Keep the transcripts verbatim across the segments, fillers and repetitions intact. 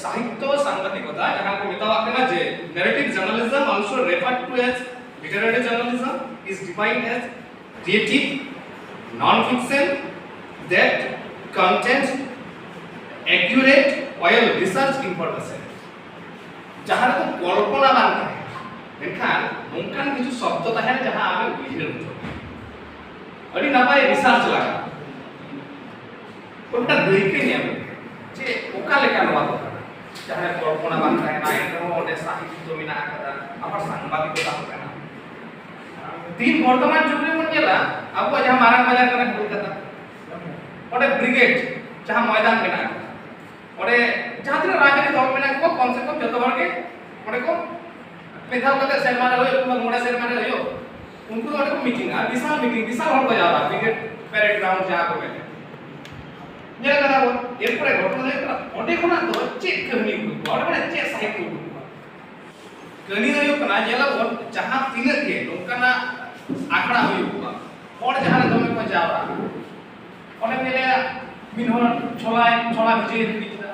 ᱥᱟᱦᱤᱛᱛᱚ ᱥᱟᱝᱵᱟᱫᱤᱠᱚᱛᱟ, ᱡᱟᱦᱟᱸ ᱠᱚ ᱢᱮᱛᱟᱣᱟᱜ ᱠᱟᱱᱟ ᱡᱮ narrative journalism, also referred to as literary journalism, is defined as creative non-fiction that contains accurate, well researched information. ᱡᱟᱦᱟᱸ ᱨᱮᱫᱚ ᱠᱚᱞᱯᱚᱱᱟ ᱵᱟᱝ ᱛᱟᱦᱮᱱᱟ, ᱢᱮᱱᱠᱷᱟᱱ ᱱᱚᱝᱠᱟᱱ ᱠᱤᱪᱷᱩ ᱥᱚᱵᱫᱚ ᱛᱟᱦᱮᱱᱟ ᱡᱟᱦᱟᱸ ᱟᱢᱮᱢ ᱩᱭᱦᱟᱹᱨ ᱦᱚᱪᱚ᱾ ᱟᱹᱰᱤ ᱱᱟᱯᱟᱭ ᱨᱤᱥᱟᱨᱪ ᱞᱟᱜᱟᱜᱼᱟ᱾ ᱚᱱᱠᱟ ᱫᱟᱹᱭᱠᱟᱹ ᱧᱮᱞ ᱡᱮ ᱚᱠᱟ ᱞᱮᱠᱟ ᱱᱚᱣᱟ ᱫᱚ ᱠᱟᱱᱟ, ᱡᱟᱦᱟᱸ ᱨᱮ ᱠᱚᱞᱯᱚᱱᱟ ᱵᱟᱝ ᱛᱟᱦᱮᱱᱟ, ᱮᱱᱨᱮᱦᱚᱸ ᱚᱸᱰᱮ ᱥᱟᱦᱤᱛᱛᱚ ᱢᱮᱱᱟᱜ ᱟᱠᱟᱫᱟ, ᱟᱵᱟᱨ ᱥᱟᱝᱵᱟᱫᱤᱠᱚᱛᱟ ᱦᱚᱸ ᱠᱟᱱᱟ᱾ ᱛᱤᱦᱤᱧ ᱵᱚᱨᱛᱚᱢᱟᱱ ᱡᱩᱜᱽ ᱨᱮᱵᱚᱱ ᱧᱮᱞᱟ, ᱟᱵᱚᱣᱟᱜ ᱡᱟᱦᱟᱸ ᱢᱟᱨᱟᱝ ᱵᱟᱡᱟᱨ ᱠᱟᱱᱟ ᱠᱳᱞᱠᱟᱛᱟ, ᱚᱸᱰᱮ ᱵᱨᱤᱜᱮᱰ ᱡᱟᱦᱟᱸ ᱢᱚᱭᱫᱟᱱ ᱢᱮᱱᱟᱜ ᱟᱠᱟᱫᱟ, ᱚᱸᱰᱮ ᱡᱟᱦᱟᱸ ᱛᱤᱱᱟᱹᱜ ᱨᱟᱡᱽᱟᱹᱨᱤ ᱫᱚᱞ ᱢᱮᱱᱟᱜ ᱠᱚᱣᱟ, ᱠᱚᱢ ᱥᱮ ᱠᱚᱢ ᱡᱚᱛᱚ ᱦᱚᱲ ᱜᱮ ᱚᱸᱰᱮ ᱠᱚ ᱢᱤᱫ ᱫᱷᱟᱣ ᱠᱟᱛᱮ ᱥᱮᱨᱢᱟ ᱨᱮ ᱦᱩᱭᱩᱜ ᱠᱤᱝᱵᱟ ᱢᱚᱬᱮ ᱥᱮᱨᱢᱟ ᱨᱮ ᱦᱩᱭᱩᱜ, ᱩᱱᱠᱩ ᱫᱚ ᱚᱸᱰᱮ ᱠᱚ ᱢᱤᱴᱤᱝᱟ, ᱟᱨ ᱵᱤᱥᱟᱞ ᱢᱤᱴᱤᱝ, ᱵᱤᱥᱟᱞ ᱦᱚᱲ ᱠᱚ ᱡᱟᱣᱨᱟᱜᱼᱟ, ᱵᱨᱤᱜᱮᱰ ᱯᱮᱨᱮᱰ ᱜᱨᱟᱣᱩᱱᱰ ᱡᱟᱦᱟᱸ ᱠᱚ ᱢᱮᱱᱟ᱾ ᱧᱮᱞ ᱠᱟᱫᱟ ᱵᱚᱱ᱾ ᱮᱨᱯᱚᱨᱮ ᱜᱷᱚᱴᱚᱱᱟ ᱫᱚ ᱦᱩᱭᱩᱜ ᱠᱟᱱᱟ, ᱚᱸᱰᱮ ᱠᱷᱚᱱᱟᱜ ᱫᱚ ᱪᱮᱫ ᱠᱟᱹᱦᱱᱤ ᱩᱰᱩᱠᱚᱜᱼᱟ, ᱚᱸᱰᱮ ᱠᱷᱚᱱᱟᱜ ᱪᱮᱫ ᱥᱟᱦᱤᱛᱛᱚ ᱩᱰᱩᱠᱚᱜᱼᱟ? ᱠᱟᱹᱦᱱᱤ ᱫᱚ ᱦᱩᱭᱩᱜ ᱠᱟᱱᱟ, ᱧᱮᱞᱟᱵᱚᱱ ᱡᱟᱦᱟᱸ ᱛᱤᱱᱟᱹᱜ ᱜᱮ ᱱᱚᱝᱠᱟᱱᱟᱜ ᱟᱠᱷᱲᱟ ᱦᱩᱭᱩᱜᱼᱟ, ᱦᱚᱲ ᱡᱟᱦᱟᱸ ᱨᱮ ᱫᱚᱢᱮ ᱠᱚ ᱡᱟᱣᱨᱟᱜᱼᱟ, ᱚᱸᱰᱮᱢ ᱧᱮᱞᱮᱭᱟ ᱢᱤᱫ ᱦᱚᱲ ᱪᱷᱚᱞᱟᱭ, ᱪᱷᱚᱞᱟ ᱵᱷᱤᱡᱟᱹᱭ ᱟᱹᱠᱷᱨᱤᱧ ᱮᱫᱟ,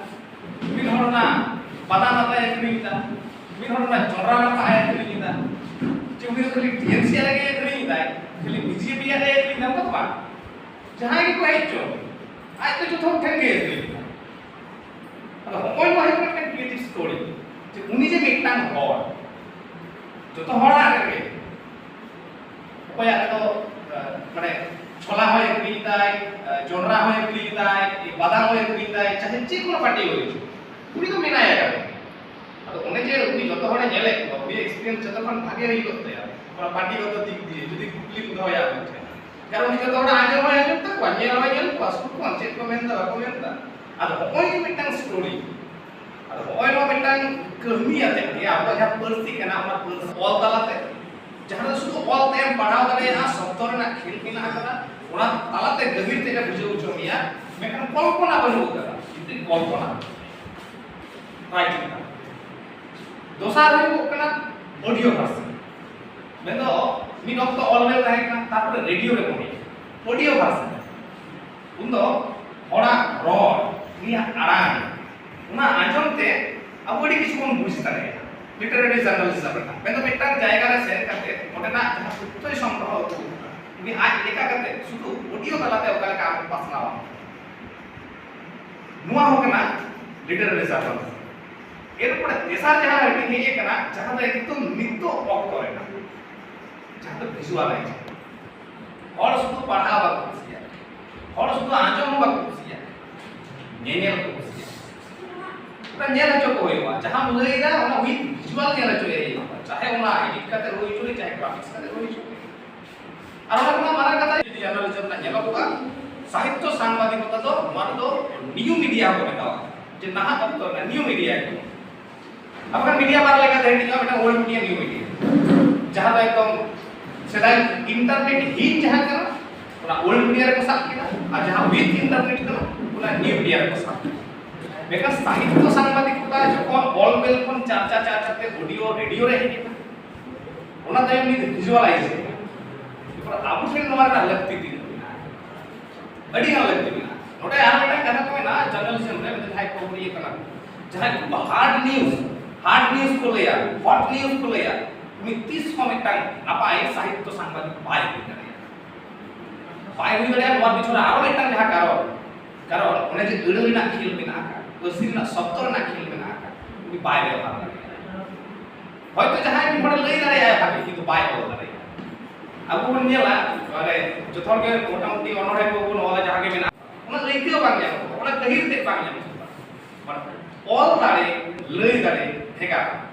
ᱢᱤᱫ ᱦᱚᱲ ᱚᱱᱟ ᱵᱟᱫᱟᱢ ᱟᱛᱟᱭ ᱟᱹᱠᱷᱨᱤᱧ ᱮᱫᱟ, ᱢᱤᱫ ᱦᱚᱲ ᱚᱱᱟ ᱡᱚᱱᱰᱨᱟ ᱨᱟᱯᱟᱜ ᱮ ᱟᱹᱠᱷᱨᱤᱧ ᱮᱫᱟ᱾ ᱪᱮ ᱩᱱᱤ ᱫᱚ ᱠᱷᱟᱹᱞᱤ ᱴᱤ ᱮᱢ ᱥᱤ ᱨᱮᱜᱮ ᱟᱹᱠᱷᱨᱤᱧ ᱮᱫᱟᱭ, ᱠᱷᱟᱹᱞᱤ ᱵᱤ ᱡᱮ ᱯᱤ ᱨᱮ ᱟᱹᱠᱷᱨᱤᱧ ᱮᱫᱟ, ᱚᱱᱠᱟ ᱫᱚ ᱵᱟᱝ᱾ ᱡᱟᱦᱟᱸᱭ ᱜᱮᱠᱚ ᱦᱮᱡ ᱦᱚᱪᱚ, ᱟᱡ ᱫᱚ ᱡᱚᱛᱚ ᱦᱚᱲ ᱴᱷᱮᱱ ᱜᱮ ᱟᱹᱠᱷᱨᱤᱧ ᱮᱫᱟ᱾ ᱟᱫᱚ ᱦᱚᱸᱜᱼᱚᱭ ᱱᱚᱣᱟ ᱦᱩᱭᱩᱜ ᱠᱟᱱᱟ ᱢᱤᱫᱴᱟᱝ ᱠᱨᱤᱭᱮᱴᱤᱵᱷ ᱥᱴᱳᱨᱤ, ᱡᱮ ᱩᱱᱤ ᱡᱮ ᱢᱤᱫᱴᱟᱝ ᱦᱚᱲ, ᱡᱚᱛᱚ ᱦᱚᱲᱟᱜ ᱨᱮᱜᱮ, ᱚᱠᱚᱭᱟᱜ ᱨᱮᱫᱚ, ᱟᱸ, ᱢᱟᱱᱮ, ᱪᱷᱚᱞᱟ ᱦᱚᱸᱭ ᱟᱹᱠᱷᱨᱤᱧ ᱮᱫᱟᱭ, ᱟᱸ, ᱡᱚᱱᱰᱨᱟ ᱦᱚᱸᱭ ᱟᱹᱠᱷᱨᱤᱧ ᱮᱫᱟᱭ, ᱵᱟᱫᱟᱢ ᱦᱚᱸᱭ ᱟᱹᱠᱷᱨᱤᱧ ᱮᱫᱟᱭ, ᱪᱟᱦᱮ ᱪᱮᱫ ᱠᱚ ᱯᱟᱹᱴᱤ ᱦᱩᱭ ᱦᱚᱪᱚ, ᱩᱱᱤ ᱫᱚ ᱢᱮᱱᱟᱭᱟ ᱠᱟᱹᱢᱤ᱾ ᱟᱫᱚ ᱚᱱᱮ ᱡᱮ ᱩᱱᱤ ᱡᱚᱛᱚ ᱦᱚᱲᱮ ᱧᱮᱞᱮᱫ ᱠᱚᱣᱟ, ᱩᱱᱤᱭᱟᱜ ᱮᱠᱥᱯᱤᱨᱤᱭᱮᱱᱥ ᱡᱚᱛᱚ ᱠᱷᱚᱱ ᱵᱷᱟᱜᱮ ᱦᱩᱭᱩᱜ ᱛᱟᱭᱟ, ᱚᱱᱟ ᱯᱟᱹᱴᱤᱜᱚᱛᱚ ᱫᱤᱠ ᱫᱤᱭᱮ ᱡᱩᱫᱤ ᱠᱩᱠᱞᱤᱢ ᱫᱚᱦᱚᱭᱟ ᱩᱱᱤ ᱴᱷᱮᱱ᱾ ᱠᱟᱨᱚᱱ ᱩᱱᱤ ᱡᱚᱛᱚ ᱦᱚᱲᱟᱜ ᱟᱸᱡᱚᱢ ᱦᱚᱸᱭ ᱟᱸᱡᱚᱢ ᱛᱟᱠᱚᱣᱟ, ᱧᱮᱞ ᱦᱚᱸᱭ ᱧᱮᱞ ᱠᱚᱣᱟ, ᱥᱩᱨ ᱠᱷᱚᱱ ᱪᱮᱫ ᱠᱚ ᱢᱮᱱᱫᱟ, ᱵᱟᱠᱚ ᱢᱮᱱᱫᱟ᱾ ᱟᱫᱚ ᱦᱚᱸᱜᱼᱚᱭ ᱡᱮ ᱢᱤᱫᱴᱟᱝ ᱥᱴᱳᱨᱤ, ᱟᱫᱚ ᱦᱚᱸᱜᱼᱚᱭ ᱱᱚᱣᱟ ᱢᱤᱫᱴᱟᱝ ᱠᱟᱹᱦᱱᱤ ᱟᱛᱮᱫ ᱜᱮ ᱟᱵᱚᱣᱟᱜ ᱡᱟᱦᱟᱸ ᱯᱟᱹᱨᱥᱤ ᱠᱟᱱᱟ, ᱚᱱᱟ ᱯᱟᱹᱨᱥᱤ ᱚᱞ ᱛᱟᱞᱟᱛᱮ, ᱡᱟᱦᱟᱸ ᱫᱚ ᱥᱩᱫᱷᱩ ᱚᱞ ᱛᱮᱢ ᱯᱟᱲᱦᱟᱣ ᱫᱟᱲᱮᱭᱟᱜᱼᱟ, ᱥᱚᱵᱫᱚ ᱨᱮᱱᱟᱜ ᱠᱷᱮᱞ ᱢᱮᱱᱟᱜ ᱟᱠᱟᱫᱟ, ᱚᱱᱟ ᱛᱟᱞᱟᱛᱮ ᱜᱟᱹᱦᱤᱨ ᱛᱮ ᱵᱩᱡᱷᱟᱹᱣ ᱦᱚᱪᱚ ᱢᱮᱭᱟ, ᱢᱮᱱᱠᱷᱟᱱ ᱠᱚᱞᱯᱚᱱᱟ ᱵᱟᱹᱱᱩᱜ ᱟᱠᱟᱫᱟ, ᱥᱩᱫᱷᱩ ᱠᱚᱞᱯᱚᱱᱟ᱾ ᱵᱟᱭ ᱴᱷᱤᱠᱟ᱾ ᱫᱚᱥᱟᱨ ᱦᱩᱭᱩᱜ ᱠᱟᱱᱟ ᱚᱰᱤᱭᱳ ᱵᱷᱟᱨᱥᱚᱱ᱾ ᱢᱮᱱᱫᱚ ᱢᱤᱫ ᱚᱠᱛᱚ ᱚᱞ ᱵᱮᱞ ᱛᱟᱦᱮᱸ ᱠᱟᱱᱟ, ᱛᱟᱨᱯᱚᱨᱮ ᱨᱮᱰᱤᱭᱳ ᱨᱮ ᱵᱚᱱ ᱚᱰᱤᱭᱳ ᱵᱷᱟᱨᱥᱚᱱ᱾ ᱩᱱᱫᱚ ᱦᱚᱲᱟᱜ ᱨᱚᱲ, ᱩᱱᱤᱭᱟᱜ ᱟᱲᱟᱝ, ᱚᱱᱟ ᱟᱸᱡᱚᱢ ᱛᱮ ᱟᱵᱚ ᱟᱹᱰᱤ ᱠᱤᱪᱷᱩ ᱵᱚᱱ ᱵᱩᱡᱽ ᱫᱟᱲᱮᱭᱟᱜᱼᱟ ᱞᱤᱴᱟᱨᱟᱨᱤ ᱡᱟᱨᱱᱟᱞᱤᱡᱚᱢ ᱨᱮᱱᱟᱜ᱾ ᱢᱮᱱᱫᱚ ᱢᱤᱫᱴᱟᱝ ᱡᱟᱭᱜᱟ ᱨᱮ ᱥᱮᱱ ᱠᱟᱛᱮ ᱚᱸᱰᱮᱱᱟᱜ ᱡᱟᱦᱟᱸ ᱛᱚᱛᱛᱷᱚᱭ ᱥᱚᱝᱜᱨᱚᱦᱚ ᱟᱹᱜᱩ ᱟᱠᱟᱫᱟ, ᱩᱱᱤ ᱟᱡ ᱞᱮᱠᱟ ᱠᱟᱛᱮ ᱥᱩᱫᱷᱩ ᱚᱰᱤᱭᱳ ᱛᱟᱞᱟᱛᱮ ᱚᱠᱟ ᱞᱮᱠᱟ ᱟᱢᱮ ᱯᱟᱥᱱᱟᱣᱟ, ᱱᱚᱣᱟ ᱦᱚᱸ ᱠᱟᱱᱟ ᱞᱤᱴᱟᱨᱟᱨᱤ ᱡᱟᱨᱱᱟᱞᱤᱡᱚᱢ᱾ ᱮᱨᱯᱚᱨᱮ ᱛᱮᱥᱟᱨ ᱡᱟᱦᱟᱸ ᱦᱟᱹᱴᱤᱧ ᱦᱮᱡ ᱟᱠᱟᱱᱟ, ᱡᱟᱦᱟᱸ ᱫᱚ ᱮᱠᱫᱚᱢ ᱱᱤᱛᱚᱜ ᱚᱠᱛᱚ ᱨᱮᱱᱟᱜ, ᱡᱟᱦᱟᱸ ᱫᱚ ᱵᱷᱤᱡᱩᱣᱟᱞᱟᱭᱤᱡ᱾ ᱦᱚᱲ ᱥᱩᱫᱷᱩ ᱯᱟᱲᱦᱟᱣ ᱵᱟᱠᱚ ᱠᱩᱥᱤᱭᱟᱜᱼᱟ, ᱦᱚᱲ ᱥᱩᱫᱷᱩ ᱟᱸᱡᱚᱢ ᱦᱚᱸ ᱵᱟᱠᱚ ᱠᱩᱥᱤᱭᱟᱜᱼᱟ, ᱧᱮᱧᱮᱞ ᱠᱚ ᱠᱩᱥᱤᱭᱟᱜᱼᱟ᱾ ᱚᱱᱟ ᱧᱮᱞ ᱦᱚᱪᱚ ᱠᱚ ᱦᱩᱭᱩᱜᱼᱟ, ᱡᱟᱦᱟᱸᱢ ᱞᱟᱹᱭᱫᱟ ᱚᱱᱟ with visual ᱧᱮᱞ ᱦᱚᱪᱚᱭᱮ ᱦᱩᱭᱩᱜᱼᱟ, ᱪᱟᱦᱮ ᱚᱱᱟ edit ᱠᱟᱛᱮ ᱦᱩᱭ ᱦᱚᱪᱚᱭ, ᱪᱟᱦᱮ graphics ᱠᱟᱛᱮ ᱦᱩᱭ ᱦᱚᱪᱚᱭ᱾ ᱟᱨ ᱚᱱᱟ ᱠᱷᱚᱱᱟᱜ ᱢᱟᱨᱟᱝ ᱠᱟᱛᱷᱟ ᱡᱩᱫᱤ ᱡᱟᱨᱱᱟᱞᱤᱡᱚᱢ ᱨᱮᱱᱟᱜ ᱧᱮᱞᱚᱜᱚᱜᱼᱟ, ᱥᱟᱦᱤᱛᱛᱚ ᱥᱟᱝᱵᱟᱫᱤᱠᱚᱛᱟ ᱫᱚ ᱱᱚᱣᱟ ᱫᱚ ᱱᱤᱭᱩ ᱢᱤᱰᱤᱭᱟ ᱦᱚᱸᱠᱚ ᱢᱮᱛᱟᱣᱟᱜᱼᱟ, ᱡᱮ ᱱᱟᱦᱟᱜ ᱚᱠᱛᱚ ᱨᱮᱱᱟᱜ ᱱᱤᱭᱩ ᱢᱤᱰᱤᱭᱟ ᱠᱚ᱾ ᱟᱵᱚ ᱠᱷᱟᱱ ᱢᱤᱰᱤᱭᱟ ᱵᱟᱨ ᱞᱮᱠᱟᱛᱮ ᱦᱟᱹᱴᱤᱧᱚᱜᱼᱟ, ᱢᱤᱫᱴᱟᱝ ᱳᱞᱰ ᱢᱤᱰᱤᱭᱟ, ᱱᱤᱭᱩ ᱢᱤᱰᱤᱭᱟ, ᱡᱟᱦᱟᱸ ᱫᱚ ᱮᱠᱫᱚᱢ ᱥᱮᱫᱟᱭ ᱤᱱᱴᱟᱨᱱᱮᱴ ᱦᱤᱱ ᱡᱟᱦᱟᱸ ᱠᱟᱱᱟ, ᱚᱱᱟ ᱳᱞᱰ ᱢᱤᱰᱤᱭᱟ ᱨᱮᱠᱚ ᱥᱟᱵ ᱠᱮᱫᱟ, ᱟᱨ ᱡᱟᱦᱟᱸ ᱣᱤᱛᱷ ᱤᱱᱴᱟᱨᱱᱮᱴ ᱠᱟᱱᱟ, ᱚᱱᱟ ᱱᱤᱭᱩ ᱢᱤᱰᱤᱭᱟ ᱨᱮᱠᱚ ᱥᱟᱵ ᱠᱮᱫᱟ᱾ ᱢᱮᱱᱠᱷᱟᱱ ᱥᱟᱦᱤᱛᱛᱚ ᱥᱟᱝᱵᱟᱫᱤᱠᱚᱛᱟ ᱡᱚᱠᱷᱚᱱ ᱚᱞ ᱵᱮᱞ ᱠᱷᱚᱱ ᱪᱟᱨᱪᱟ ᱪᱟᱨᱪᱟ ᱛᱮ ᱚᱰᱤᱭᱳ ᱨᱮᱰᱤᱭᱳ ᱨᱮ ᱦᱮᱡ ᱮᱱᱟ, ᱚᱱᱟ ᱛᱟᱭᱚᱢ ᱱᱤᱛ ᱵᱷᱤᱡᱩᱣᱟᱞᱟᱭᱤᱡ ᱮᱱᱟ᱾ ᱮᱨᱯᱚᱨ ᱟᱵᱚ ᱴᱷᱮᱱ ᱱᱚᱣᱟ ᱨᱮᱱᱟᱜ ᱞᱟᱹᱠᱛᱤ ᱛᱤᱱᱟᱹᱜ ᱢᱮᱱᱟᱜᱼᱟ? ᱟᱹᱰᱤ ᱜᱟᱱ ᱞᱟᱹᱠᱛᱤ ᱢᱮᱱᱟᱜᱼᱟ᱾ ᱱᱚᱰᱮ ᱟᱨ ᱢᱤᱫᱴᱟᱝ ᱠᱟᱛᱷᱟ ᱠᱚ ᱢᱮᱱᱟᱜᱼᱟ, ᱡᱟᱨᱱᱟᱞᱤᱡᱚᱢ ᱨᱮ ᱢᱤᱫᱴᱟᱝ ᱡᱟᱦᱟᱸᱭ ᱠᱚ ᱤᱭᱟᱹ ᱠᱟᱱᱟ, ᱡᱟᱦᱟᱸᱭ ᱠᱚ ᱦᱟᱨᱰ ᱱᱤᱭᱩᱡᱽ, ᱦᱟᱨᱰ ᱱᱤᱭᱩᱡᱽ ᱠᱚ ᱞᱟᱹᱭᱟ, ᱦᱚᱴ ᱱᱤᱭᱩᱡᱽ ᱠᱚ ᱞᱟᱹᱭᱟ, ᱩᱱᱤ ᱛᱤᱥ ᱦᱚᱸ ᱢᱤᱫᱴᱟᱝ ᱱᱟᱯᱟᱭ ᱥᱟᱦᱤᱛᱛᱚ ᱥᱟᱝᱵᱟᱫᱤᱠ ᱵᱟᱭ ᱦᱩᱭ ᱫᱟᱲᱮᱭᱟᱜᱼᱟ᱾ ᱵᱟᱭ ᱦᱩᱭ ᱫᱟᱲᱮᱭᱟᱜᱼᱟ᱾ ᱱᱚᱣᱟ ᱯᱤᱪᱷᱚᱱ ᱨᱮ ᱟᱨᱚ ᱢᱤᱫᱴᱟᱝ ᱡᱟᱦᱟᱸ ᱠᱟᱨᱚᱱ, ᱠᱟᱨᱚᱱ ᱚᱱᱮ ᱡᱮ ᱟᱹᱲᱟᱹ ᱨᱮᱱᱟᱜ ᱠᱷᱮᱞ ᱢᱮᱱᱟᱜ ᱟᱠᱟᱫ, ᱯᱟᱹᱨᱥᱤ ᱨᱮᱱᱟᱜ ᱥᱚᱵᱫᱚ ᱨᱮᱱᱟᱜ ᱠᱷᱮᱞ ᱢᱮᱱᱟᱜ ᱟᱠᱟᱫ, ᱩᱱᱤ ᱵᱟᱭ ᱵᱮᱵᱚᱦᱟᱨ ᱫᱟᱲᱮᱭᱟᱜᱼᱟ᱾ ᱦᱚᱭᱛᱳ ᱡᱟᱦᱟᱸᱭ ᱢᱤᱫ ᱦᱚᱲᱮ ᱞᱟᱹᱭ ᱫᱟᱲᱮᱭᱟᱜᱼᱟ ᱵᱷᱟᱜᱮ, ᱠᱤᱱᱛᱩ ᱵᱟᱭ ᱚᱞ ᱫᱟᱲᱮᱭᱟᱜᱼᱟ᱾ ᱟᱵᱚ ᱵᱚᱱ ᱧᱮᱞᱟ, ᱢᱟᱱᱮ ᱡᱚᱛᱚ ᱦᱚᱲ ᱜᱮ ᱢᱚᱴᱟᱢᱩᱴᱤ ᱚᱱᱚᱬᱦᱮ ᱠᱚᱵᱚᱱ ᱚᱞᱟ, ᱡᱟᱦᱟᱸ ᱜᱮ ᱢᱮᱱᱟᱜᱼᱟ, ᱚᱱᱟ ᱟᱹᱭᱠᱟᱹᱣ ᱵᱟᱝ ᱧᱟᱢᱚᱜᱼᱟ, ᱚᱱᱟ ᱜᱟᱹᱦᱤᱨ ᱛᱮ ᱵᱟᱝ ᱧᱟᱢᱚᱜᱼᱟ᱾ ᱢᱟᱱᱮ ᱚᱞ ᱫᱟᱲᱮ, ᱞᱟᱹᱭ ᱫᱟᱲᱮ ᱵᱷᱮᱜᱟᱨ,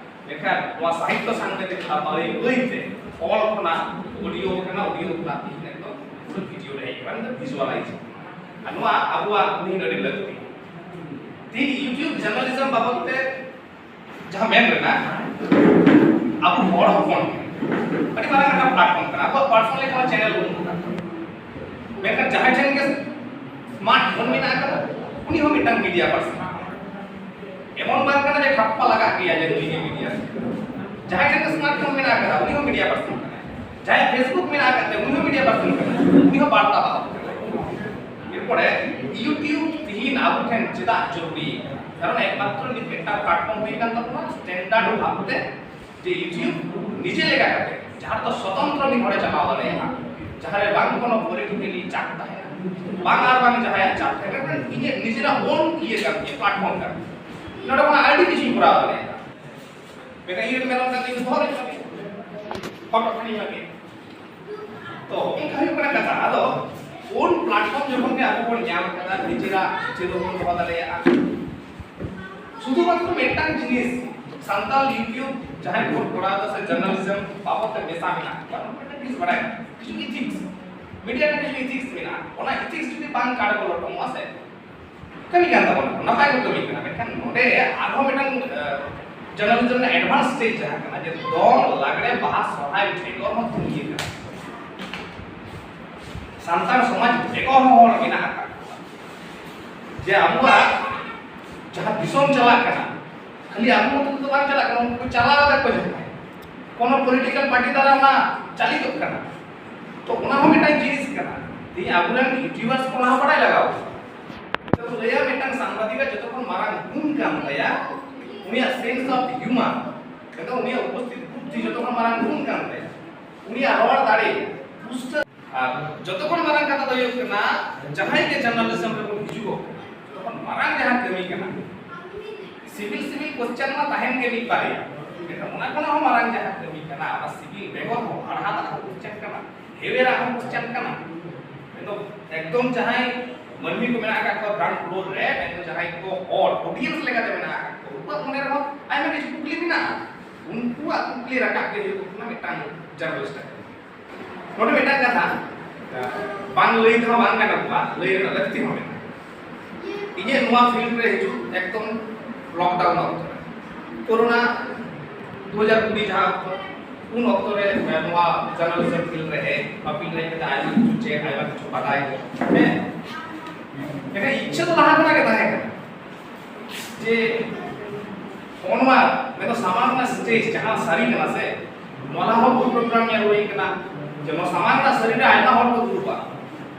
ᱢᱮᱱᱠᱷᱟᱱ ᱱᱚᱣᱟ ᱥᱟᱦᱤᱛᱛᱚ ᱥᱟᱝᱵᱟᱫᱤᱠ ᱵᱟᱹᱭ ᱵᱟᱹᱭ ᱛᱮ ᱚᱞ ᱠᱷᱚᱱᱟᱜ ᱚᱰᱤᱭᱳ ᱠᱟᱱᱟ, ᱚᱰᱤᱭᱳ ᱠᱷᱚᱱᱟᱜ ᱛᱤᱦᱤᱧ ᱮᱠᱫᱚᱢ ᱯᱩᱨᱟᱹ ᱵᱷᱤᱰᱤᱭᱳ ᱨᱮ ᱦᱮᱡ ᱟᱠᱟᱱᱟ, ᱢᱮᱱᱫᱚ ᱵᱷᱤᱡᱩᱣᱟᱞᱟᱭᱤᱡ᱾ ᱟᱨ ᱱᱚᱣᱟ ᱟᱵᱚᱣᱟᱜ ᱛᱤᱦᱤᱧ ᱟᱹᱰᱤ ᱞᱟᱹᱠᱛᱤ᱾ ᱛᱤᱦᱤᱧ YouTube ᱡᱟᱨᱱᱟᱞᱤᱡᱚᱢ ᱵᱟᱵᱚᱫ ᱛᱮ ᱡᱟᱦᱟᱸ ᱢᱮᱱ ᱨᱮᱱᱟᱜ, ᱟᱵᱚ ᱦᱚᱲ ᱦᱚᱯᱚᱱ ᱟᱹᱰᱤ ᱢᱟᱨᱟᱝ ᱢᱤᱫᱴᱟᱝ platform ᱠᱟᱱᱟ, ᱟᱵᱚᱣᱟᱜ personal ᱠᱳᱱᱳ channel ᱵᱟᱹᱱᱩᱜ ᱟᱠᱟᱫ᱾ ᱢᱮᱱᱠᱷᱟᱱ ᱡᱟᱦᱟᱸᱭ ᱴᱷᱮᱱ ᱜᱮ smartphone ᱢᱮᱱᱟᱜ ᱟᱠᱟᱫᱟ, ᱩᱱᱤ ᱦᱚᱸ ᱢᱤᱫᱴᱟᱝ media person᱾ ᱮᱢᱚᱱ ᱵᱟᱝ ᱠᱟᱱᱟ ᱡᱮ ᱴᱷᱟᱯᱯᱟ ᱞᱟᱜᱟᱜ ᱜᱮᱭᱟ ᱡᱮ ᱱᱩᱭ ᱜᱮ media᱾ ᱡᱟᱦᱟᱸᱭ ᱴᱷᱮᱱ ᱜᱮ smartphone ᱢᱮᱱᱟᱜ ᱟᱠᱟᱫᱟ, ᱩᱱᱤ ᱦᱚᱸ media person ᱠᱟᱱᱟᱭ᱾ ᱡᱟᱦᱟᱸᱭ Facebook ᱢᱮᱱᱟᱜ ᱟᱠᱟᱫ ᱛᱟᱭᱟ, ᱩᱱᱤ ᱦᱚᱸ media person ᱠᱟᱱᱟᱭ, ᱩᱱᱤ ᱦᱚᱸ ᱵᱟᱨᱛᱟ ᱵᱟᱦᱚᱠ ᱠᱟᱱᱟᱭ᱾ ᱮᱨᱯᱚᱨᱮ YouTube ᱛᱤᱦᱤᱧ ᱟᱵᱚ ᱴᱷᱮᱱ ᱪᱮᱫᱟᱜ ᱡᱚᱨᱩᱨᱤ ᱠᱟᱱᱟ? ᱠᱟᱨᱚᱱ ᱮᱠᱢᱟᱛᱨᱚ ᱱᱤᱛ ᱢᱤᱫᱴᱟᱝ ᱯᱞᱟᱴᱯᱷᱚᱨᱢ ᱦᱩᱭ ᱟᱠᱟᱱ ᱛᱟᱵᱚᱱᱟ ᱥᱴᱮᱱᱰᱟᱨᱰ ᱵᱷᱟᱵᱛᱮ, ᱡᱮ YouTube ᱱᱤᱡᱮ ᱞᱮᱠᱟ ᱠᱟᱛᱮ, ᱡᱟᱦᱟᱸ ᱫᱚ ᱥᱚᱛᱚᱱᱛᱨᱚ ᱢᱤᱫ ᱦᱚᱲᱮ ᱪᱟᱞᱟᱣ ᱫᱟᱲᱮᱭᱟᱜᱼᱟ, ᱡᱟᱦᱟᱸ ᱨᱮ ᱵᱟᱝ ᱠᱳᱱᱳ ᱯᱚᱞᱤᱴᱤᱠᱟᱞᱤ ᱪᱟᱯ ᱛᱟᱦᱮᱱᱟ, ᱵᱟᱝ ᱟᱨ ᱵᱟᱝ ᱡᱟᱦᱟᱸᱭᱟᱜ ᱪᱟᱯ ᱛᱟᱦᱮᱱᱟ, ᱤᱧᱟᱹᱜ ᱱᱤᱡᱮᱨᱟᱜ ᱳᱱ ᱤᱭᱟᱹ ᱠᱟᱱ ᱜᱮᱭᱟ, ᱯᱞᱟᱴᱯᱷᱚᱨᱢ ᱠᱟᱱ ᱜᱮᱭᱟ᱾ ᱱᱚᱰᱮ ᱠᱷᱚᱱᱟᱜ ᱟᱹᱰᱤ ᱠᱤᱪᱷᱩᱧ ᱠᱚᱨᱟᱣ ᱫᱟᱲᱮᱭᱟᱜᱼᱟ᱾ ᱢᱤᱫᱴᱟᱝ ᱤᱭᱟᱹ ᱢᱮᱨᱚᱢ ᱠᱟᱛᱮ ᱤᱧ ᱫᱚᱦᱚ ᱞᱮᱠᱷᱟᱱ ᱯᱷᱚᱴᱳ ᱠᱷᱟᱱᱤᱧ ᱮᱢᱟ ᱠᱮᱫ᱾ ᱛᱚ ᱚᱱᱠᱟ ᱦᱩᱭᱩᱜ ᱠᱟᱱᱟ ᱠᱟᱛᱷᱟ᱾ ᱟᱫᱚ ᱳᱱ ᱯᱞᱟᱴᱯᱷᱚᱨᱢ ᱡᱚᱠᱷᱚᱱ ᱜᱮ ᱟᱵᱚ ᱵᱚᱱ ᱧᱟᱢ ᱠᱟᱫᱟ, ᱱᱤᱡᱮᱨᱟᱜ ᱪᱮᱫ ᱵᱚᱱ ᱫᱚᱦᱚ ᱫᱟᱲᱮᱭᱟᱜᱼᱟ᱾ ᱥᱩᱫᱷᱩ ᱢᱟᱛᱨᱚ ᱢᱤᱫᱴᱟᱝ ᱡᱤᱱᱤᱥ, ᱥᱟᱱᱛᱟᱲ YouTube ᱡᱟᱦᱟᱸᱭ ᱠᱚ ᱠᱚᱨᱟᱣ ᱮᱫᱟ ᱥᱮ ᱡᱟᱨᱱᱟᱞᱤᱡᱚᱢ ᱵᱟᱵᱚᱫ ᱛᱮ ᱢᱮᱥᱟ ᱢᱮᱱᱟᱜ ᱠᱚᱣᱟ, ᱢᱤᱫᱴᱟᱝ ᱡᱤᱱᱤᱥ ᱵᱟᱲᱟᱭ ᱢᱮ, ᱠᱤᱪᱷᱩ ᱤᱛᱷᱤᱠᱥ, ᱢᱤᱰᱤᱭᱟ ᱨᱮ ᱠᱤᱪᱷᱩ ᱤᱛᱷᱤᱠᱥ ᱢᱮᱱᱟᱜᱼᱟ, ᱚᱱᱟ ᱤᱛᱷᱤᱠᱥ ᱡᱩᱫᱤ ᱵᱟᱝ ᱠᱟᱰ ᱵᱚᱞᱚ ᱦᱚᱴᱚᱜᱼᱟ ᱥᱮ, ᱠᱟᱹᱢᱤ ᱠᱟᱱ ᱛᱟᱵᱚᱱᱟ, ᱱᱟᱯᱟᱭ ᱠᱚ ᱠᱟᱹᱢᱤ ᱠᱟᱱᱟ, ᱢᱮᱱᱠᱷᱟᱱ ᱱᱚᱰᱮ ᱟᱨᱦᱚᱸ ᱢᱤᱫᱴᱟᱝ ᱡᱟᱨᱱᱟᱞᱤᱡᱚᱢ ᱨᱮᱱᱟᱜ ᱮᱰᱵᱷᱟᱱᱥ ᱥᱴᱮᱡ ᱡᱟᱦᱟᱸ ᱠᱟᱱᱟ, ᱡᱮ ᱫᱚᱝ, ᱞᱟᱜᱽᱲᱮ, ᱵᱟᱦᱟ, ᱥᱚᱨᱦᱟᱭ ᱵᱮᱜᱚᱨ ᱦᱚᱸ ᱫᱩᱱᱤᱭᱟᱹ ᱠᱟᱱᱟ᱾ ᱥᱟᱱᱛᱟᱲ ᱥᱚᱢᱟᱡᱽ ᱵᱮᱜᱚᱨ ᱦᱚᱸ ᱦᱚᱲ ᱢᱮᱱᱟᱜ ᱟᱠᱟᱫ ᱠᱚᱣᱟ᱾ ᱡᱮ ᱟᱵᱚᱣᱟᱜ ᱡᱟᱦᱟᱸ ᱫᱤᱥᱚᱢ ᱪᱟᱞᱟᱜ ᱠᱟᱱᱟ, ᱠᱷᱟᱹᱞᱤ ᱟᱵᱚ ᱢᱚᱛᱚ ᱫᱚ ᱵᱟᱝ ᱪᱟᱞᱟᱜ ᱠᱟᱱᱟ, ᱩᱱᱠᱩ ᱪᱟᱞᱟᱣ ᱮᱫᱟ ᱠᱚ ᱡᱟᱦᱟᱸᱭ, ᱠᱳᱱᱳ ᱯᱚᱞᱤᱴᱤᱠᱟᱞ ᱯᱟᱨᱴᱤ ᱫᱟᱨᱟᱭ ᱚᱱᱟ ᱪᱟᱞᱤᱛᱚᱜ ᱠᱟᱱᱟ᱾ ᱛᱚ ᱚᱱᱟ ᱦᱚᱸ ᱢᱤᱫᱴᱟᱝ ᱡᱤᱱᱤᱥ ᱠᱟᱱᱟ᱾ ᱛᱮᱦᱮᱧ ᱟᱵᱚᱨᱮᱱ ᱤᱭᱩᱴᱤᱭᱩᱵᱟᱨᱥ ᱠᱚ ᱚᱱᱟ ᱦᱚᱸ ᱵᱟᱲᱟᱭ ᱞᱟᱜᱟᱣ ᱠᱚᱣᱟ᱾ ᱱᱤᱛᱚᱜ ᱠᱚ ᱞᱟᱹᱭᱟ ᱢᱤᱫᱴᱟᱝ ᱥᱟᱝᱵᱟᱫᱤᱠᱟᱜ ᱡᱚᱛᱚ ᱠᱷᱚᱱ ᱢᱟᱨᱟᱝ ᱜᱩᱱ ᱠᱟᱱ ᱛᱟᱭᱟ ᱩᱱᱤᱭᱟᱜ ᱥᱮᱱᱥ ᱚᱯᱷ ᱦᱤᱭᱩᱢᱟᱨ, ᱢᱮᱱᱫᱚ ᱩᱱᱤᱭᱟᱜ ᱩᱯᱚᱥᱛᱷᱤᱛ ᱵᱩᱫᱽᱫᱷᱤ ᱡᱚᱛᱚ ᱠᱷᱚᱱ ᱢᱟᱨᱟᱝ ᱜᱩᱱ ᱠᱟᱱ ᱛᱟᱭᱟ᱾ ᱩᱱᱤᱭᱟᱜ ᱨᱚᱲ ᱫᱟᱲᱮ, ᱯᱩᱥᱴᱟᱹᱣ᱾ ᱟᱨ ᱡᱚᱛᱚ ᱠᱷᱚᱱ ᱢᱟᱨᱟᱝ ᱠᱟᱛᱷᱟ ᱫᱚ ᱦᱩᱭᱩᱜ ᱠᱟᱱᱟ, ᱡᱟᱦᱟᱸᱭ ᱜᱮ ᱡᱟᱨᱱᱟᱞᱤᱡᱚᱢ ᱨᱮᱵᱚᱱ ᱦᱤᱡᱩᱜᱚᱜ ᱠᱟᱱᱟ, ᱡᱚᱛᱚ ᱠᱷᱚᱱ ᱢᱟᱨᱟᱝ ᱡᱟᱦᱟᱸ ᱠᱟᱹᱢᱤ ᱠᱟᱱᱟ, ᱥᱤᱵᱤᱞ ᱥᱤᱵᱤᱞ ᱠᱚᱥᱪᱟᱱ ᱢᱟ ᱛᱟᱦᱮᱱ ᱜᱮ ᱢᱤᱫ ᱵᱟᱨᱭᱟ, ᱢᱮᱱᱠᱷᱟᱱ ᱚᱱᱟ ᱠᱷᱚᱱᱟᱜ ᱦᱚᱸ ᱢᱟᱨᱟᱝ ᱡᱟᱦᱟᱸ ᱠᱟᱹᱢᱤ ᱠᱟᱱᱟ, ᱚᱱᱟ ᱥᱤᱵᱤᱞ ᱵᱮᱜᱚᱨ ᱦᱚᱸ ᱦᱟᱲᱦᱟᱫᱟᱜ ᱦᱚᱸ ᱠᱚᱥᱪᱟᱱ ᱠᱟᱱᱟ, ᱦᱮᱣᱮᱨᱟᱜ ᱦᱚᱸ ᱠᱚᱥᱪᱟᱱ ᱠᱟᱱᱟ, ᱢᱮᱱᱫᱚ ᱮᱠᱫᱚᱢ ᱡᱟᱦᱟᱸᱭ ᱢᱟᱹᱱᱢᱤ ᱠᱚ ᱢᱮᱱᱟᱜ ᱟᱠᱟᱫ ᱠᱚᱣᱟ ᱜᱨᱟᱣᱩᱱᱰ ᱯᱷᱞᱳᱨ ᱨᱮ, ᱢᱮᱱᱫᱚ ᱡᱟᱦᱟᱸᱭ ᱠᱚ ᱦᱚᱲ ᱚᱰᱤᱭᱮᱱᱥ ᱞᱮᱠᱟᱛᱮ ᱢᱮᱱᱟᱜ ᱟᱠᱟᱫ ᱠᱚᱣᱟ, ᱩᱱᱠᱩᱣᱟᱜ ᱢᱚᱱᱮ ᱨᱮᱦᱚᱸ ᱟᱭᱢᱟ ᱠᱤᱪᱷᱩ ᱠᱩᱠᱞᱤ ᱢᱮᱱᱟᱜᱼᱟ᱾ ᱩᱱᱠᱩᱣᱟᱜ ᱠᱩᱠᱞᱤ ᱨᱟᱠᱟᱵ ᱜᱮ ᱦᱩᱭᱩᱜ ᱠᱟᱱᱟ ᱢᱤᱫᱴᱟᱝ ᱡᱟᱨᱱᱟᱞᱤᱥᱴ ᱟᱜ᱾ ᱱᱚᱰᱮ ᱢᱤᱫᱴᱟᱝ ᱠᱟᱛᱷᱟ, ᱵᱟᱝ ᱞᱟᱹᱭ ᱛᱮᱦᱚᱸ ᱵᱟᱝ ᱜᱟᱱᱚᱜᱼᱟ, ᱞᱟᱹᱭ ᱨᱮᱱᱟᱜ ᱞᱟᱹᱠᱛᱤ ᱦᱚᱸ ᱢᱮᱱᱟᱜᱼᱟ᱾ ᱤᱧᱟᱹᱜ ᱱᱚᱣᱟ ᱯᱷᱤᱞᱰ ᱨᱮ ᱦᱤᱡᱩᱜ ᱮᱠᱫᱚᱢ ᱞᱚᱠᱰᱟᱣᱩᱱ ᱚᱠᱛᱚ ᱨᱮ, ᱠᱳᱨᱳᱱᱟ ᱫᱩ ᱦᱟᱡᱟᱨ ᱠᱩᱲᱤ ᱡᱟᱦᱟᱸ ᱚᱠᱛᱚ, ᱩᱱ ᱚᱠᱛᱚ ᱨᱮ ᱱᱚᱣᱟ ᱡᱟᱨᱱᱟᱞᱤᱡᱚᱢ ᱯᱷᱤᱞᱰ ᱨᱮ ᱦᱮᱡ, ᱱᱚᱣᱟ ᱯᱷᱤᱞᱰ ᱨᱮ ᱦᱮᱡ ᱠᱟᱛᱮ ᱟᱭᱢᱟ ᱠᱤᱪᱷᱩ ᱪᱮᱫ, ᱟᱭᱢᱟ ᱠᱤᱪᱷᱩ ᱵᱟᱰᱟᱭ, ᱦᱮᱸ᱾ ᱢᱮᱱᱠᱷᱟᱱ ᱤᱪᱪᱷᱟᱹ ᱫᱚ ᱞᱟᱦᱟ ᱠᱷᱚᱱᱟᱜ ᱜᱮ ᱛᱟᱦᱮᱸ ᱠᱟᱱᱟ᱾ ᱡᱮ ᱱᱚᱜᱼᱚ ᱱᱚᱣᱟ ᱢᱮᱱᱫᱚ ᱥᱟᱢᱟᱝ ᱨᱮᱱᱟᱜ ᱥᱴᱮᱡᱽ ᱡᱟᱦᱟᱸ ᱥᱟᱹᱨᱤ ᱠᱟᱱᱟ ᱥᱮ, ᱱᱚᱣᱟ ᱦᱚᱸ ᱵᱚᱦᱩ ᱯᱨᱳᱜᱨᱟᱢ ᱧᱮᱞ ᱦᱩᱭ ᱠᱟᱱᱟ᱾ ᱡᱮ ᱱᱚᱣᱟ ᱥᱟᱢᱟᱝ ᱨᱮᱱᱟᱜ ᱥᱟᱹᱨᱤ ᱨᱮ ᱟᱭᱢᱟ ᱦᱚᱲ ᱠᱚ ᱫᱩᱲᱩᱵᱼᱟ,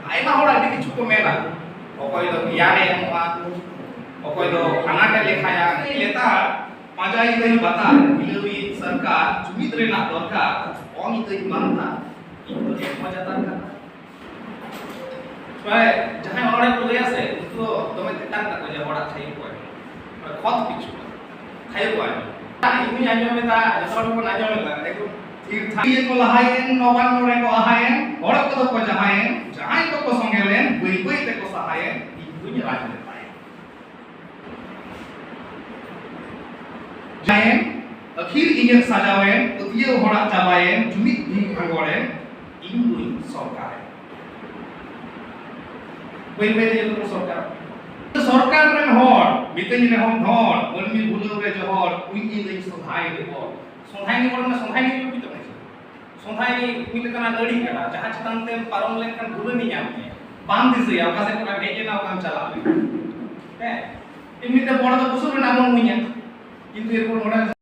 ᱟᱭᱢᱟ ᱦᱚᱲ ᱟᱹᱰᱤ ᱠᱤᱪᱷᱩ ᱠᱚ ᱢᱮᱱᱟ, ᱚᱠᱚᱭ ᱫᱚ ᱜᱮᱭᱟᱱᱮ ᱮᱢᱚᱜᱼᱟ, ᱚᱠᱚᱭ ᱫᱚ ᱟᱱᱟᱴ ᱮ ᱞᱮᱠᱷᱟᱭᱟ, ᱞᱮᱛᱟᱲ ᱯᱟᱸᱡᱟᱭᱤᱫᱟᱹᱧ ᱵᱟᱛᱟᱨ, ᱢᱤᱞᱟᱹᱣᱤᱡ ᱥᱚᱨᱠᱟᱨ, ᱡᱩᱢᱤᱫ ᱨᱮᱱᱟᱜ ᱫᱚᱨᱠᱟᱨ, ᱚᱝ ᱤᱫᱟᱹᱧ ᱢᱟᱱᱛᱟᱨ, ᱤᱧ ᱫᱚ ᱮᱱᱦᱚᱸ ᱡᱟᱛᱟᱨ ᱠᱟᱛᱷᱟ᱾ ᱢᱟᱱᱮ ᱡᱟᱦᱟᱸᱭ ᱚᱱᱚᱲᱦᱮ ᱠᱚ ᱞᱟᱹᱭᱟ ᱥᱮ, ᱩᱱᱠᱩ ᱫᱚ ᱫᱚᱢᱮ ᱛᱮᱛᱟᱝ ᱛᱟᱠᱚ ᱡᱮ ᱦᱚᱲᱟᱜ ᱠᱷᱟᱹᱭᱟᱹ ᱠᱚ ᱟᱸᱡᱚᱢ, ᱢᱟᱱᱮ ᱠᱷᱚᱛ ᱯᱤᱪᱷᱩ ᱠᱷᱟᱹᱭᱟᱹ ᱠᱚ ᱟᱸᱡᱚᱢ᱾ ᱤᱧ ᱦᱚᱸᱧ ᱟᱸᱡᱚᱢ ᱮᱫᱟ, ᱡᱚᱛᱚ ᱦᱚᱲ ᱜᱮᱵᱚᱱ ᱟᱸᱡᱚᱢ ᱮᱫᱟ, ᱮᱠᱫᱚᱢ ᱛᱷᱤᱨ ᱛᱷᱟᱨ᱾ ᱤᱭᱟᱹ ᱠᱚ ᱞᱟᱦᱟᱭᱮᱱ, ᱱᱚᱵᱟᱱᱱᱚ ᱨᱮ ᱠᱚ ᱟᱦᱟᱭᱮᱱ, ᱦᱚᱲ ᱠᱚᱫᱚ ᱠᱚ ᱡᱟᱦᱟᱸᱭᱮᱱ, ᱡᱟᱦᱟᱸᱭ ᱠᱚᱠᱚ ᱥᱚᱸᱜᱮ ᱞᱮᱱ, ᱵᱟᱹᱭ ᱵᱟᱹᱭ ᱛᱮᱠᱚ ᱥᱟᱦᱟᱭᱮᱱ, ᱤᱧ ᱫᱩᱧ ᱨᱟᱡᱽ ᱱᱮᱛᱟᱭᱮᱱ᱾ ᱡᱟᱭᱮᱱ, ᱟᱹᱠᱷᱤᱨ ᱤᱧᱟᱹᱜ ᱥᱟᱡᱟᱣᱮᱱ, ᱯᱟᱹᱛᱭᱟᱹᱣ ᱦᱚᱲᱟᱜ ᱪᱟᱵᱟᱭᱮᱱ, ᱡᱩᱢᱤᱫ ᱵᱷᱤᱱ ᱟᱸᱜᱚᱲᱮᱱ, ᱤᱧ ᱫᱩᱧ ᱥᱚᱨᱠᱟᱨᱮᱱ᱾ ᱵᱟᱹᱭ ᱵᱟᱹᱭ ᱛᱮ ᱡᱚᱛᱚ ᱠᱚ ᱥᱚᱨᱠᱟᱨ᱾ ᱥᱚᱨᱠᱟᱨ ᱨᱮᱱ ᱦᱚᱲ, ᱢᱤᱛᱟᱹᱧ ᱨᱮᱦᱚᱸᱢ ᱰᱷᱚᱸᱲ, ᱢᱟᱹᱱᱢᱤ ᱵᱷᱩᱞᱟᱹᱣ ᱨᱮ ᱡᱚᱦᱚᱲ, ᱩᱱ ᱧᱤᱫᱟᱹᱧ ᱥᱚᱫᱷᱟᱭ ᱨᱮ ᱚᱞ᱾ ᱥᱚᱫᱷᱟᱭ ᱨᱮ ᱚᱞ ᱢᱟᱱᱮ ᱥᱚᱫᱷᱟᱭ ᱨᱮ ᱚᱞ ᱢᱟᱱᱮ ᱥᱚᱫᱷᱟᱭ ᱨᱮ ᱢᱤᱫ ᱞᱮᱠᱟᱱᱟᱜ ᱱᱟᱹᱲᱤ ᱠᱟᱱᱟ, ᱡᱟᱦᱟᱸ ᱪᱮᱛᱟᱱ ᱛᱮᱢ ᱯᱟᱨᱚᱢ ᱞᱮᱱᱠᱷᱟᱱ ᱜᱷᱩᱨᱟᱹᱱᱤ ᱧᱟᱢ ᱢᱮᱭᱟ, ᱵᱟᱢ ᱫᱤᱥᱟᱹᱭᱟ ᱚᱠᱟ ᱥᱮᱫ ᱠᱷᱚᱱᱟᱜ ᱦᱮᱡ ᱮᱱᱟ, ᱚᱠᱟᱢ ᱪᱟᱞᱟᱣ ᱞᱮᱱᱟ᱾ ᱦᱮᱸ, ᱮᱢᱱᱤ ᱛᱮ ᱵᱚᱲ ᱫᱚ ᱵᱩᱥᱩᱵ ᱨᱮᱱᱟᱜ ᱵᱚᱱ ᱩᱧᱟ, ᱠᱤᱱᱛᱩ ᱮᱨᱯᱚᱨ ᱱᱚᱰᱮ